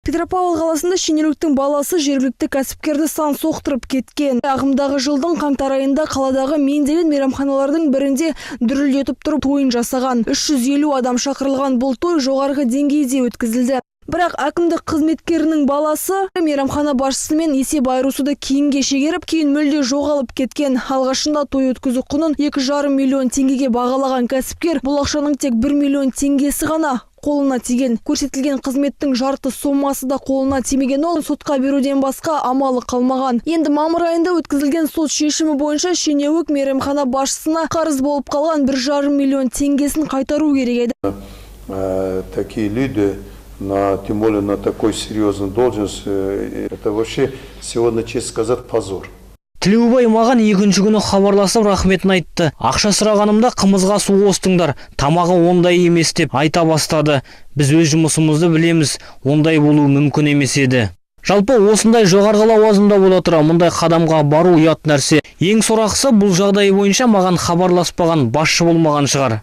Петропавл қаласында шенеуніктің баласы жергілікті кәсіпкерді сан соқтырып кеткен. Ағымдағы жылдың қаңтар айында қаладағы мен деген мейрамханалардың бірінде дүрілдетіп тұрып тойын жасаған. 350 адам шақырылған бұл той жоғарғы деңгейде өткізілді. Бірақ әкімдік қызметкерінің баласы мейрамхана басшысымен есеп айырысуды кейінге шегеріп, кейін мүлде жоғалып кеткен. Алғашында той өткізу құнын 2,5 миллион теңгеге бағалаған кәсіпкер бұл ақшаның тек 1 миллион теңгесі ғана қолына тиген. Көрсетілген қызметтің жарты сомасы да қолына тимеген ол сотқа беруден басқа амалы қалмаған. Енді мамыр айында өткізілген сот шешімі бойынша шенеунік мейрамхана басшысына қарыз болып қалған 1,5 миллион теңгесін қайтару керек еді. Такие люди, тем более на такой серьезной должности, это вообще сегодня, честно сказать, позор. Тілеубай маған екінші күні хабарласып, рахметін айтты. Ақша сұрағанымда «Қымызға су қостыңдар, тамағы ондай емес» деп айта бастады. Біз өз жұмысымызды білеміз, ондай болуы мүмкін емес еді. Жалпы, осындай жоғарғы лауазымда бола тұра мұндай қадамға бару ұят нәрсе. Ең сорақысы, бұл жағдай бойынша маған хабарласпаған басшы болмаған шығар.